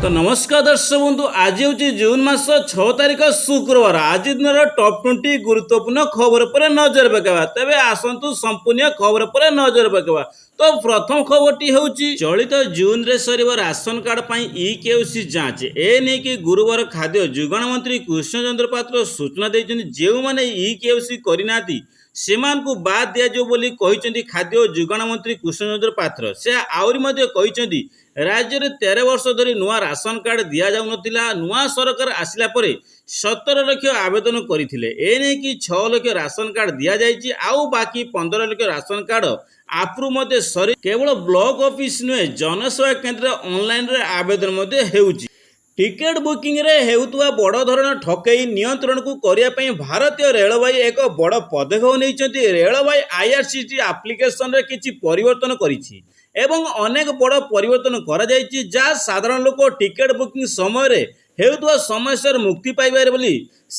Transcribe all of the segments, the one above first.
ତ ନମସ୍କାର ଦର୍ଶକ ବନ୍ଧୁ, ଆଜି ହେଉଛି ଜୁନ୍ ମାସ 6 ତାରିଖ, ଶୁକ୍ରବାର। ଆଜି ଦିନର ଟପ୍ 20 ଗୁରୁତ୍ୱପୂର୍ଣ୍ଣ ଖବର ଉପରେ ନଜର ପକାଇବା। ତେବେ ଆସନ୍ତୁ, ସମ୍ପୂର୍ଣ୍ଣ ଖବର ଉପରେ ନଜର ପକାଇବା। ତ ପ୍ରଥମ ଖବରଟି ହେଉଛି, ଚଳିତ ଜୁନରେ ସରିବ ରାସନ କାର୍ଡ ପାଇଁ ଇ କେୱାଇସି ଯାଞ୍ଚ। ଏ ନେଇକି ଗୁରୁବାର ଖାଦ୍ୟ ଯୋଗାଣ ମନ୍ତ୍ରୀ କୃଷ୍ଣଚନ୍ଦ୍ର ପାତ୍ର ସୂଚନା ଦେଇଛନ୍ତି। ଯେଉଁମାନେ ଇ କେୱାଇସି କରିନାହାନ୍ତି, ସେମାନଙ୍କୁ ବାଦ୍ ଦିଆଯିବ ବୋଲି କହିଛନ୍ତି ଖାଦ୍ୟ ଓ ଯୋଗାଣ ମନ୍ତ୍ରୀ କୃଷ୍ଣଚନ୍ଦ୍ର ପାତ୍ର। ସେ ଆହୁରି ମଧ୍ୟ କହିଛନ୍ତି, ରାଜ୍ୟରେ 13 ବର୍ଷ ଧରି ନୂଆ ରାସନ କାର୍ଡ ଦିଆଯାଉନଥିଲା। ନୂଆ ସରକାର ଆସିଲା ପରେ 17 ଲକ୍ଷ ଆବେଦନ କରିଥିଲେ। ଏ ନେଇକି 6 ଲକ୍ଷ ରାସନ କାର୍ଡ ଦିଆଯାଇଛି, ଆଉ ବାକି 15 ଲକ୍ଷ ରାସନ କାର୍ଡ ଆପ୍ରୁଭ୍ ମଧ୍ୟ ସରି। କେବଳ ବ୍ଲକ ଅଫିସ ନୁହେଁ, ଜନସେବା କେନ୍ଦ୍ରରେ ଅନଲାଇନରେ ଆବେଦନ ମଧ୍ୟ ହେଉଛି। ଟିକେଟ ବୁକିଂରେ ହେଉଥିବା ବଡ଼ ଧରଣର ଠକେଇ ନିୟନ୍ତ୍ରଣକୁ କରିବା ପାଇଁ ଭାରତୀୟ ରେଳବାଇ ଏକ ବଡ଼ ପଦକ୍ଷେପ ନେଇଛନ୍ତି। ରେଳବାଇ ଆଇଆର୍ସିଟିସି ଆପ୍ଲିକେସନରେ କିଛି ପରିବର୍ତ୍ତନ କରିଛି ଏବଂ ଅନେକ ବଡ଼ ପରିବର୍ତ୍ତନ କରାଯାଇଛି, ଯାହା ସାଧାରଣ ଲୋକ ଟିକେଟ ବୁକିଂ ସମୟରେ ହେଉଥିବା ସମସ୍ୟାରୁ ମୁକ୍ତି ପାଇପାରିବେ ବୋଲି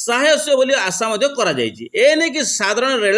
ସାହାଯ୍ୟ ବୋଲି ଆଶା ମଧ୍ୟ କରାଯାଇଛି। ଏ ନେଇକି ସାଧାରଣ ରେଳ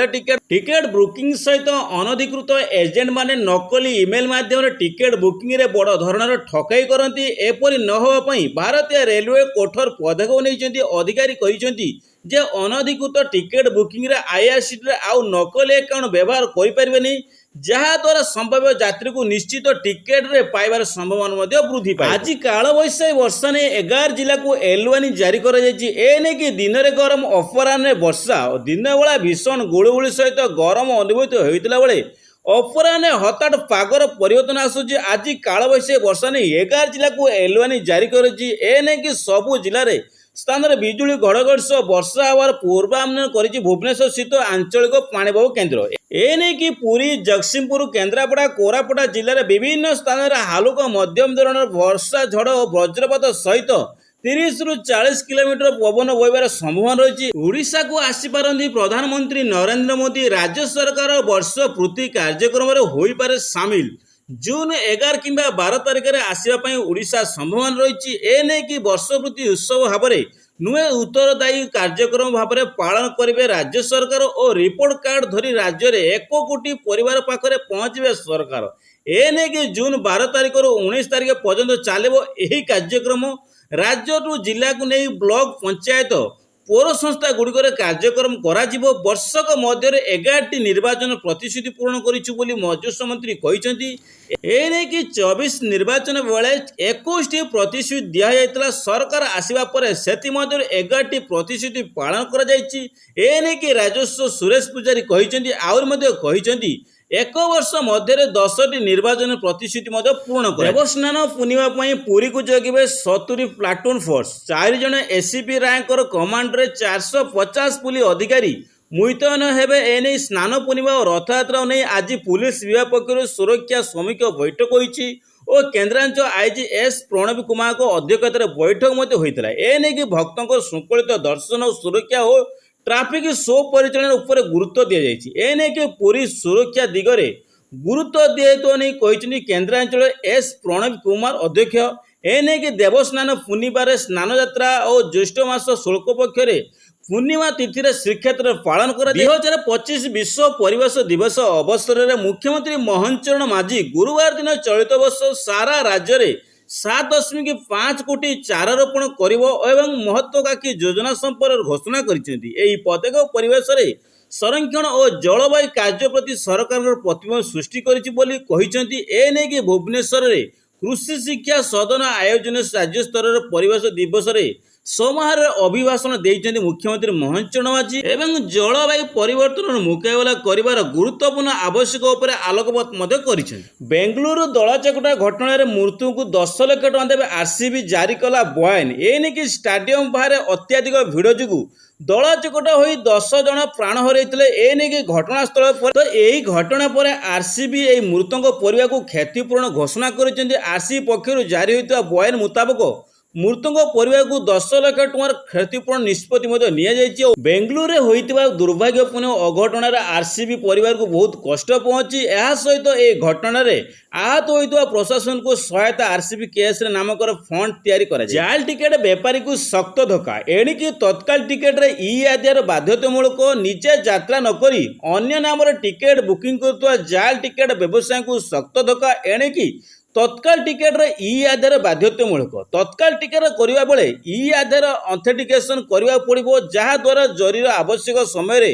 ଟିକେଟ ବୁକିଂ ସହିତ ଅନଧିକୃତ ଏଜେଣ୍ଟମାନେ ନକଲି ଇମେଲ ମାଧ୍ୟମରେ ଟିକେଟ ବୁକିଂରେ ବଡ଼ ଧରଣର ଠକେଇ କରନ୍ତି। ଏପରି ନ ହେବା ପାଇଁ ଭାରତୀୟ ରେଲୱେ କଠୋର ପଦକ୍ଷେପ ନେଇଛନ୍ତି। ଅଧିକାରୀ କହିଛନ୍ତି ଯେ ଅନଧିକୃତ ଟିକେଟ ବୁକିଂରେ ଆଇଆର୍ସିଟିସିରେ ଆଉ ନକଲି ଆକାଉଣ୍ଟ ବ୍ୟବହାର କରିପାରିବେନି, ଯାହାଦ୍ୱାରା ସମ୍ଭାବ୍ୟ ଯାତ୍ରୀକୁ ନିଶ୍ଚିତ ଟିକେଟରେ ପାଇବାର ସମ୍ଭାବନା ମଧ୍ୟ ବୃଦ୍ଧି ପାଏ। ଆଜି କାଳବୈଶାଖୀ ବର୍ଷା ନେଇ 11 ଜିଲ୍ଲାକୁ ୟେଲୋ ୱାର୍ଣ୍ଣିଂ ଜାରି କରାଯାଇଛି। ଏ ନେଇକି ଦିନରେ ଗରମ, ଅପରାହ୍ନରେ ବର୍ଷା ଓ ଦିନବେଳା ଭୀଷଣ ଗୁଳୁଗୁଳି ସହିତ ଗରମ ଅନୁଭୂତ ହେଉଥିଲା ବେଳେ ଅପରାହ୍ନରେ ହଠାତ୍ ପାଗର ପରିବର୍ତ୍ତନ ଆସୁଛି। ଆଜି କାଳବୈଶାଖୀ ବର୍ଷା ନେଇ 11 ଜିଲ୍ଲାକୁ ୟେଲୋ ୱାର୍ଣ୍ଣିଂ ଜାରି କରିଛି। ଏ ନେଇକି ସବୁ ଜିଲ୍ଲାରେ ସ୍ଥାନରେ ବିଜୁଳି ଘଡ଼ଘଡ଼ି ସହ ବର୍ଷା ହେବାର ପୂର୍ବାନୁମାନ କରିଛି ଭୁବନେଶ୍ୱର ସ୍ଥିତ ଆଞ୍ଚଳିକ ପାଣିପାଗ କେନ୍ଦ୍ର। ଏ ନେଇକି ପୁରୀ, ଜଗତସିଂହପୁର, କେନ୍ଦ୍ରାପଡ଼ା, କୋରାପୁଟ ଜିଲ୍ଲାରେ ବିଭିନ୍ନ ସ୍ଥାନରେ ହାଲୁକା ମଧ୍ୟମ ଧରଣର ବର୍ଷା, ଝଡ଼ ଓ ବଜ୍ରପାତ ସହିତ 30ରୁ 40 କିଲୋମିଟର ପବନ ବହିବାର ସମ୍ଭାବନା ରହିଛି। ଓଡ଼ିଶାକୁ ଆସିପାରନ୍ତି ପ୍ରଧାନମନ୍ତ୍ରୀ ନରେନ୍ଦ୍ର ମୋଦି। ରାଜ୍ୟ ସରକାର ବର୍ଷ ପୂର୍ତ୍ତି କାର୍ଯ୍ୟକ୍ରମରେ ହୋଇପାରେ ସାମିଲ। ଜୁନ୍ 11 କିମ୍ବା 12 ତାରିଖରେ ଆସିବା ପାଇଁ ଓଡ଼ିଶା ସମ୍ଭାବନା ରହିଛି। ଏ ନେଇକି ବର୍ଷପୂର୍ତ୍ତି ଉତ୍ସବ ଭାବରେ ନୁହେଁ, ଉତ୍ତରଦାୟୀ କାର୍ଯ୍ୟକ୍ରମ ଭାବରେ ପାଳନ କରିବେ ରାଜ୍ୟ ସରକାର ଓ ରିପୋର୍ଟ କାର୍ଡ ଧରି ରାଜ୍ୟରେ 1 କୋଟି ପରିବାର ପାଖରେ ପହଞ୍ଚିବେ ସରକାର। ଏ ନେଇକି ଜୁନ୍ 12 ତାରିଖରୁ 19 ତାରିଖ ପର୍ଯ୍ୟନ୍ତ ଚାଲିବ ଏହି କାର୍ଯ୍ୟକ୍ରମ। ରାଜ୍ୟରୁ ଜିଲ୍ଲାକୁ ନେଇ ବ୍ଲକ, ପଞ୍ଚାୟତ, ପୌର ସଂସ୍ଥା ଗୁଡ଼ିକରେ କାର୍ଯ୍ୟକ୍ରମ କରାଯିବ। ବର୍ଷକ ମଧ୍ୟରେ 11ଟି ନିର୍ବାଚନ ପ୍ରତିଶ୍ରୁତି ପୂରଣ କରିଛୁ ବୋଲି ରାଜସ୍ୱ ମନ୍ତ୍ରୀ କହିଛନ୍ତି। ଏ ନେଇକି 24 ନିର୍ବାଚନ ବେଳେ 21ଟି ପ୍ରତିଶ୍ରୁତି ଦିଆଯାଇଥିଲା। ସରକାର ଆସିବା ପରେ ସେଥିମଧ୍ୟରୁ 11ଟି ପ୍ରତିଶ୍ରୁତି ପାଳନ କରାଯାଇଛି। ଏ ନେଇକି ରାଜସ୍ୱ ସୁରେଶ ପୂଜାରୀ କହିଛନ୍ତି। ଆହୁରି ମଧ୍ୟ କହିଛନ୍ତି, ଏକ ବର୍ଷ ମଧ୍ୟରେ 10ଟି ନିର୍ବାଚନ ପ୍ରତିଶ୍ରୁତି ମଧ୍ୟ ପୂରଣ କରା। ଦେବସ୍ନାନ ପୂର୍ଣ୍ଣିମା ପାଇଁ ପୁରୀକୁ ଜଗିବେ 70 ପ୍ଲାଟୁନ୍ ଫୋର୍ସ। ଚାରି ଜଣ ଏସିପି ରାଙ୍କର କମାଣ୍ଡରେ 450 ପୁଲିସ ଅଧିକାରୀ ମୁତୟନ ହେବେ। ଏନେଇ ସ୍ନାନ ପୂର୍ଣ୍ଣିମା ଓ ରଥଯାତ୍ରା ନେଇ ଆଜି ପୁଲିସ ବିଭାଗ ପକ୍ଷରୁ ସୁରକ୍ଷା ସମୀକ୍ଷା ବୈଠକ ହୋଇଛି ଓ କେନ୍ଦ୍ରାଞ୍ଚଳ ଆଇଜି ଏସ୍ ପ୍ରଣବ କୁମାରଙ୍କ ଅଧ୍ୟକ୍ଷତାରେ ବୈଠକ ମଧ୍ୟ ହୋଇଥିଲା। ଏ ନେଇକି ଭକ୍ତଙ୍କ ଶୃଙ୍ଖଳିତ ଦର୍ଶନ ଓ ସୁରକ୍ଷା ଓ ଟ୍ରାଫିକ ସୋ ପରିଚାଳନା ଉପରେ ଗୁରୁତ୍ୱ ଦିଆଯାଇଛି। ଏ ନେଇକି ପୁରୀ ସୁରକ୍ଷା ଦିଗରେ ଗୁରୁତ୍ୱ ଦିଆଯାଇଥିବା ନେଇ କହିଛନ୍ତି କେନ୍ଦ୍ରାଞ୍ଚଳ ଏସ୍ ପ୍ରଣବ କୁମାର ଅଧ୍ୟକ୍ଷ। ଏ ନେଇକି ଦେବସ୍ନାନ ପୂର୍ଣ୍ଣିମାରେ ସ୍ନାନଯାତ୍ରା ଓ ଜ୍ୟେଷ୍ଠ ମାସ ଶୁକ୍ଳପକ୍ଷରେ ପୂର୍ଣ୍ଣିମା ତିଥିରେ ଶ୍ରୀକ୍ଷେତ୍ରରେ ପାଳନ କରାଯାଏ। 2025 ବିଶ୍ୱ ପରିବେଶ ଦିବସ ଅବସରରେ ମୁଖ୍ୟମନ୍ତ୍ରୀ ମୋହନ ଚରଣ ମାଝୀ ଗୁରୁବାର ଦିନ ଚଳିତ ବର୍ଷ ସାରା ରାଜ୍ୟରେ 7.5 କୋଟି ଚାରା ରୋପଣ କରିବ ଏବଂ ମହତ୍ୱାକାଂକ୍ଷୀ ଯୋଜନା ସମ୍ପର୍କରେ ଘୋଷଣା କରିଛନ୍ତି। ଏହି ପଦକ୍ଷେପ ପରିବେଶରେ ସଂରକ୍ଷଣ ଓ ଜଳବାୟୁ କାର୍ଯ୍ୟ ପ୍ରତି ସରକାରଙ୍କର ପ୍ରତିବଦ୍ଧତା ସୃଷ୍ଟି କରିଛି ବୋଲି କହିଛନ୍ତି। ଏ ନେଇକି ଭୁବନେଶ୍ୱରରେ କୃଷି ଶିକ୍ଷା ସଦନ ଆୟୋଜନ ରାଜ୍ୟସ୍ତରର ପରିବେଶ ଦିବସରେ ସମାରୋହରେ ଅଭିଭାଷଣ ଦେଇଛନ୍ତି ମୁଖ୍ୟମନ୍ତ୍ରୀ ମୋହନ ଚରଣ ମାଝୀ ଏବଂ ଜଳବାୟୁ ପରିବର୍ତ୍ତନର ମୁକାବିଲା କରିବାର ଗୁରୁତ୍ୱପୂର୍ଣ୍ଣ ଆବଶ୍ୟକ ଉପରେ ଆଲୋକପାତ ମଧ୍ୟ କରିଛନ୍ତି। ବେଙ୍ଗାଲୁରୁ ଦଳାଚକଟା ଘଟଣାରେ ମୃତକଙ୍କୁ 10 ଲକ୍ଷ ଟଙ୍କା ଦେବେ ଆରସିବି, ଜାରି କଲା ବୟାନ। ଏ ନେଇକି ଷ୍ଟାଡିୟମ ବାହାରେ ଅତ୍ୟଧିକ ଭିଡ଼ ଯୋଗୁଁ ଦଳାଚକଟା ହୋଇ 10 ଜଣ ପ୍ରାଣ ହରାଇଥିଲେ। ଏ ନେଇକି ଘଟଣାସ୍ଥଳ ପରେ ତ ଏହି ଘଟଣା ପରେ ଆରସିବି ଏହି ମୃତଙ୍କ ପରିବାରକୁ କ୍ଷତିପୂରଣ ଘୋଷଣା କରିଛନ୍ତି। ଆରସିବି ପକ୍ଷରୁ ଜାରି ହୋଇଥିବା ବୟାନ ମୁତାବକ ମୃତଙ୍କ ପରିବାରକୁ 10 ଲକ୍ଷ ଟଙ୍କାର କ୍ଷତିପୂରଣ ନିଷ୍ପତ୍ତି ମଧ୍ୟ ନିଆଯାଇଛି। ଓ ବେଙ୍ଗାଲୁରୁରେ ହୋଇଥିବା ଦୁର୍ଭାଗ୍ୟପୂର୍ଣ୍ଣ ଅଘଟଣାରେ ଆରସିବି ପରିବାରକୁ ବହୁତ କଷ୍ଟ ପହଞ୍ଚି। ଏହା ସହିତ ଏହି ଘଟଣାରେ ଆହତ ହୋଇଥିବା ପ୍ରଶାସନକୁ ସହାୟତା ଆରସିବି କେୟାର୍ସ ନାମକର ଫଣ୍ଡ ତିଆରି କରାଯାଇଛି। ଜାଲ ଟିକେଟ ବେପାରୀକୁ ଶକ୍ତ ଧକ୍କା। ଏଣିକି ତତ୍କାଳ ଟିକେଟରେ ଇ ଆଧାର ବାଧ୍ୟତାମୂଳକ। ନିଜେ ଯାତ୍ରା ନକରି ଅନ୍ୟ ନାମରେ ଟିକେଟ ବୁକିଂ କରୁଥିବା ଜାଲ ଟିକେଟ ବ୍ୟବସାୟୀଙ୍କୁ ଶକ୍ତ ଧକ୍କା। ଏଣିକି ତତ୍କାଳ ଟିକେଟର ଇ ଆଧାର ବାଧ୍ୟତାମୂଳକ। ତତ୍କାଳ ଟିକେଟ କରିବା ବେଳେ ଇ ଆଧାର ଅଥେଣ୍ଟିକେସନ କରିବାକୁ ପଡ଼ିବ, ଯାହାଦ୍ୱାରା ଜରୁରୀ ଆବଶ୍ୟକ ସମୟରେ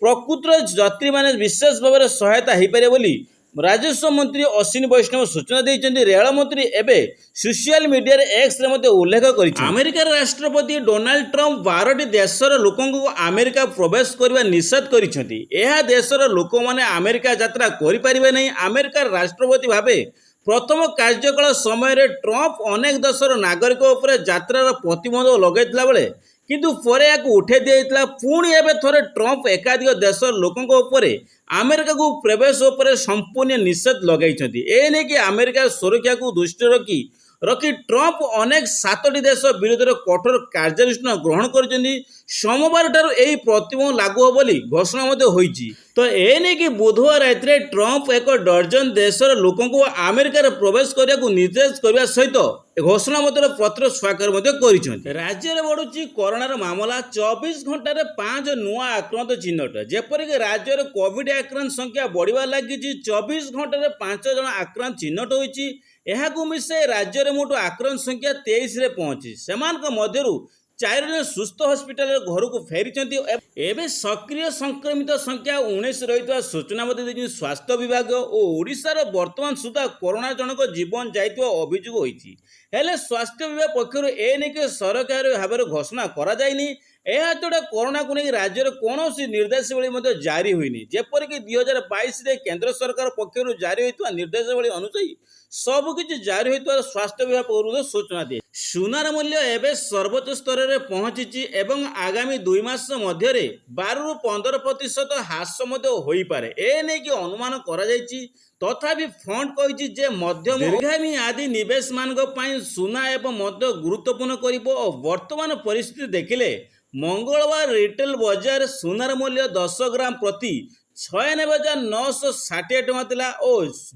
ପ୍ରକୃତ ଯାତ୍ରୀମାନେ ବିଶେଷ ଭାବରେ ସହାୟତା ହୋଇପାରିବ ବୋଲି ରାଜସ୍ୱ ମନ୍ତ୍ରୀ ଅଶ୍ୱିନୀ ବୈଷ୍ଣବ ସୂଚନା ଦେଇଛନ୍ତି। ରେଳମନ୍ତ୍ରୀ ଏବେ ସୋସିଆଲ ମିଡିଆରେ ଏକ୍ସରେ ମଧ୍ୟ ଉଲ୍ଲେଖ କରିଛନ୍ତି। ଆମେରିକାର ରାଷ୍ଟ୍ରପତି ଡୋନାଲ୍ଡ ଟ୍ରମ୍ପ 12ଟି ଦେଶର ଲୋକଙ୍କୁ ଆମେରିକା ପ୍ରବେଶ କରିବା ନିଷେଧ କରିଛନ୍ତି। ଏହା ଦେଶର ଲୋକମାନେ ଆମେରିକା ଯାତ୍ରା କରିପାରିବେ ନାହିଁ। ଆମେରିକାର ରାଷ୍ଟ୍ରପତି ଭାବେ ପ୍ରଥମ କାର୍ଯ୍ୟକାଳ ସମୟରେ ଟ୍ରମ୍ପ ଅନେକ ଦେଶର ନାଗରିକ ଉପରେ ଯାତ୍ରାର ପ୍ରତିବନ୍ଧକ ଲଗାଇଥିଲା ବେଳେ, କିନ୍ତୁ ପରେ ଏହାକୁ ଉଠାଇ ଦିଆଯାଇଥିଲା। ପୁଣି ଏବେ ଥରେ ଟ୍ରମ୍ପ ଏକାଧିକ ଦେଶର ଲୋକଙ୍କ ଉପରେ ଆମେରିକାକୁ ପ୍ରବେଶ ଉପରେ ସମ୍ପୂର୍ଣ୍ଣ ନିଷେଧ ଲଗାଇଛନ୍ତି। ଏ ନେଇକି ଆମେରିକାର ସୁରକ୍ଷାକୁ ଦୃଷ୍ଟିରେ ରଖି ଟ୍ରମ୍ପ ଅନେକ ସାତଟି ଦେଶ ବିରୁଦ୍ଧରେ କଠୋର କାର୍ଯ୍ୟାନୁଷ୍ଠାନ ଗ୍ରହଣ କରିଛନ୍ତି। ସୋମବାର ଠାରୁ ଏହି ପ୍ରତିବନ୍ଧକ ଲାଗୁ ହେବ ବୋଲି ଘୋଷଣା ମଧ୍ୟ ହୋଇଛି। ତ ଏ ନେଇକି ବୁଧବାର ରାତିରେ ଟ୍ରମ୍ପ ଏକ ଡର୍ଜନ ଦେଶର ଲୋକଙ୍କୁ ଆମେରିକାରେ ପ୍ରବେଶ କରିବାକୁ ନିର୍ଦ୍ଦେଶ କରିବା ସହିତ ଘୋଷଣା ମଧ୍ୟ ପତ୍ର ସ୍ୱାକ୍ଷର ମଧ୍ୟ କରିଛନ୍ତି। ରାଜ୍ୟରେ ବଢୁଛି କରୋନାର ମାମଲା। 24 ଘଣ୍ଟାରେ ପାଞ୍ଚ ନୂଆ ଆକ୍ରାନ୍ତ ଚିହ୍ନଟ। ଯେପରିକି ରାଜ୍ୟରେ କୋଭିଡ ଆକ୍ରାନ୍ତ ସଂଖ୍ୟା ବଢ଼ିବାରେ ଲାଗିଛି। 24 ଘଣ୍ଟାରେ ପାଞ୍ଚ ଜଣ ଆକ୍ରାନ୍ତ ଚିହ୍ନଟ ହୋଇଛି। ଏହାକୁ ମିଶାଇ ରାଜ୍ୟରେ ମୋଟ ଆକ୍ରାନ୍ତ ସଂଖ୍ୟା 23ରେ ପହଞ୍ଚିଛି। ସେମାନଙ୍କ ମଧ୍ୟରୁ ଚାରି ଜଣ ସୁସ୍ଥ ହସ୍ପିଟାଲରେ ଘରକୁ ଫେରିଛନ୍ତି। ଏବେ ସକ୍ରିୟ ସଂକ୍ରମିତ ସଂଖ୍ୟା 19 ରହିଥିବା ସୂଚନା ମଧ୍ୟ ଦେଇଛନ୍ତି ସ୍ୱାସ୍ଥ୍ୟ ବିଭାଗ। ଓ ଓଡ଼ିଶାର ବର୍ତ୍ତମାନ ସୁଦ୍ଧା କରୋନା ଜଣକ ଜୀବନ ଯାଇଥିବା ଅଭିଯୋଗ ହୋଇଛି। ହେଲେ ସ୍ୱାସ୍ଥ୍ୟ ବିଭାଗ ପକ୍ଷରୁ ଏ ନେଇକି ସରକାରୀ ଭାବରେ ଘୋଷଣା କରାଯାଇନି। ଏହା ଛଡ଼ା କରୋନାକୁ ନେଇ ରାଜ୍ୟରେ କୌଣସି ନିର୍ଦ୍ଦେଶାବଳୀ ମଧ୍ୟ ଜାରି ହୋଇନି। ଯେପରିକି 2022ରେ କେନ୍ଦ୍ର ସରକାର ପକ୍ଷରୁ ଜାରି ହୋଇଥିବା ନିର୍ଦ୍ଦେଶାବଳୀ ଅନୁଯାୟୀ ସବୁକିଛି ଜାରି ହୋଇଥିବାର ସ୍ୱାସ୍ଥ୍ୟ ବିଭାଗ ପକ୍ଷରୁ ସୂଚନା ଦିଏ। ସୁନାର ମୂଲ୍ୟ ଏବେ ସର୍ବୋଚ୍ଚ ସ୍ତରରେ ପହଞ୍ଚିଛି ଏବଂ ଆଗାମୀ 2 ମାସ ମଧ୍ୟରେ 12ରୁ 15% ହ୍ରାସ ମଧ୍ୟ ହୋଇପାରେ, ଏ ନେଇକି ଅନୁମାନ କରାଯାଇଛି। ତଥାପି ଫଣ୍ଡ କହିଛି ଯେ ମଧ୍ୟମ ଦୀର୍ଘାମୀ ଆଦି ନିବେଶମାନଙ୍କ ପାଇଁ ସୁନା ଏବଂ ମଧ୍ୟ ଗୁରୁତ୍ୱପୂର୍ଣ୍ଣ କରିବ। ଓ ବର୍ତ୍ତମାନ ପରିସ୍ଥିତି ଦେଖିଲେ ମଙ୍ଗଳବାର ରିଟେଲ ବଜାରରେ ସୁନାର ମୂଲ୍ୟ 10 ଗ୍ରାମ ପ୍ରତି 96,960 ଟଙ୍କା ଥିଲା ଓ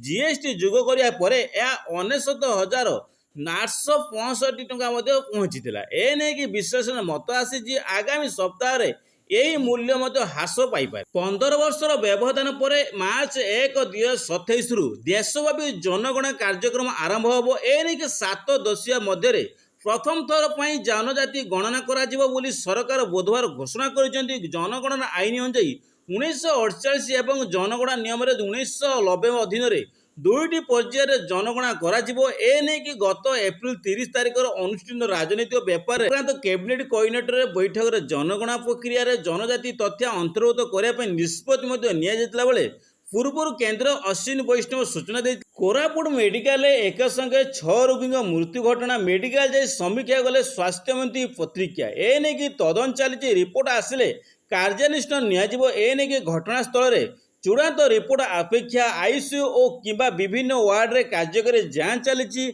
ଜିଏସଟି ଯୋଗ କରିବା ପରେ ଏହା 99,865 ଟଙ୍କା ମଧ୍ୟ ପହଞ୍ଚିଥିଲା। ଏ ନେଇକି ବିଶ୍ଳେଷଣ ମତ ଆସିଛି, ଆଗାମୀ ସପ୍ତାହରେ ଏହି ମୂଲ୍ୟ ମଧ୍ୟ ହ୍ରାସ ପାଇପାରେ। 15 ବର୍ଷର ବ୍ୟବଧାନ ପରେ ମାର୍ଚ୍ଚ 1, 2027ରୁ ଦେଶବ୍ୟାପୀ ଜନଗଣନା କାର୍ଯ୍ୟକ୍ରମ ଆରମ୍ଭ ହେବ। ଏ ନେଇକି 7 ଦଶିଆ ମଧ୍ୟରେ ପ୍ରଥମ ଥର ପାଇଁ ଜନଜାତି ଗଣନା କରାଯିବ ବୋଲି ସରକାର ବୁଧବାର ଘୋଷଣା କରିଛନ୍ତି। ଜନଗଣନା ଆଇନ ଅନୁଯାୟୀ 1948 ଏବଂ ଜନଗଣନା ନିୟମରେ 1990 ଅଧୀନରେ ଦୁଇଟି ପର୍ଯ୍ୟାୟରେ ଜନଗଣନା କରାଯିବ। ଏ ନେଇକି ଗତ ଏପ୍ରିଲ 30 ତାରିଖର ଅନୁଷ୍ଠିତ ରାଜନୈତିକ ବ୍ୟାପାର ସଂକ୍ରାନ୍ତ କ୍ୟାବିନେଟ୍ କୋଅର୍ଡିନେଟର ବୈଠକରେ ଜନଗଣନା ପ୍ରକ୍ରିୟାରେ ଜନଜାତି ତଥ୍ୟ ଅନ୍ତର୍ଭୁକ୍ତ କରିବା ପାଇଁ ନିଷ୍ପତ୍ତି ମଧ୍ୟ ନିଆଯାଇଥିଲା ବେଳେ ପୂର୍ବରୁ କେନ୍ଦ୍ର ଅଶ୍ୱିନୀ ବୈଷ୍ଣବ ସୂଚନା ଦେଇ। କୋରାପୁଟ ମେଡିକାଲରେ ଏକ ସଙ୍ଗେ ଛଅ ରୋଗୀଙ୍କ ମୃତ୍ୟୁ ଘଟଣା। ମେଡିକାଲ ଯାଇ ସମୀକ୍ଷା କଲେ ସ୍ୱାସ୍ଥ୍ୟମନ୍ତ୍ରୀ। ପ୍ରତିକ୍ରିୟା, ଏ ନେଇକି ତଦନ୍ତ ଚାଲିଛି, ରିପୋର୍ଟ ଆସିଲେ କାର୍ଯ୍ୟାନୁଷ୍ଠାନ ନିଆଯିବ। ଏ ନେଇକି ଘଟଣାସ୍ଥଳରେ ଚୂଡ଼ାନ୍ତ ରିପୋର୍ଟ ଅପେକ୍ଷା। ଆଇସିୟୁ ଓ କିମ୍ବା ବିଭିନ୍ନ ୱାର୍ଡରେ କାର୍ଯ୍ୟକାରୀ ଯାଞ୍ଚ ଚାଲିଛି।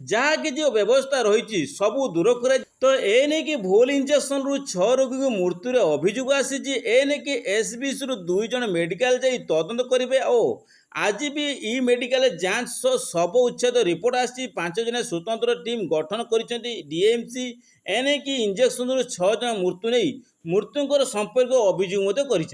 ଯାହା କିଛି ବ୍ୟବସ୍ଥା ରହିଛି ସବୁ ଦୂର କରା। ତ ଏ ନେଇକି ଭୁଲ ଇଞ୍ଜେକ୍ସନରୁ ଛଅ ରୋଗୀଙ୍କ ମୃତ୍ୟୁରେ ଅଭିଯୋଗ ଆସିଛି। ଏ ନେଇକି ଏସବିସିରୁ ଦୁଇ ଜଣ ମେଡିକାଲ ଯାଇ ତଦନ୍ତ କରିବେ ଓ ଆଜି ବି ଇ ମେଡିକାଲ ଯାଞ୍ଚ ସହ ଶବ ଉଚ୍ଛେଦ ରିପୋର୍ଟ ଆସିଛି। ପାଞ୍ଚ ଜଣିଆ ସ୍ୱତନ୍ତ୍ର ଟିମ୍ ଗଠନ କରିଛନ୍ତି ଡିଏମସି। ଏନେଇକି ଇଞ୍ଜେକ୍ସନରୁ ଛଅ ଜଣ ମୃତ୍ୟୁ ନେଇ ମୃତ୍ୟୁଙ୍କର ସମ୍ପର୍କ ଅଭିଯୋଗ ମଧ୍ୟ କରିଛନ୍ତି।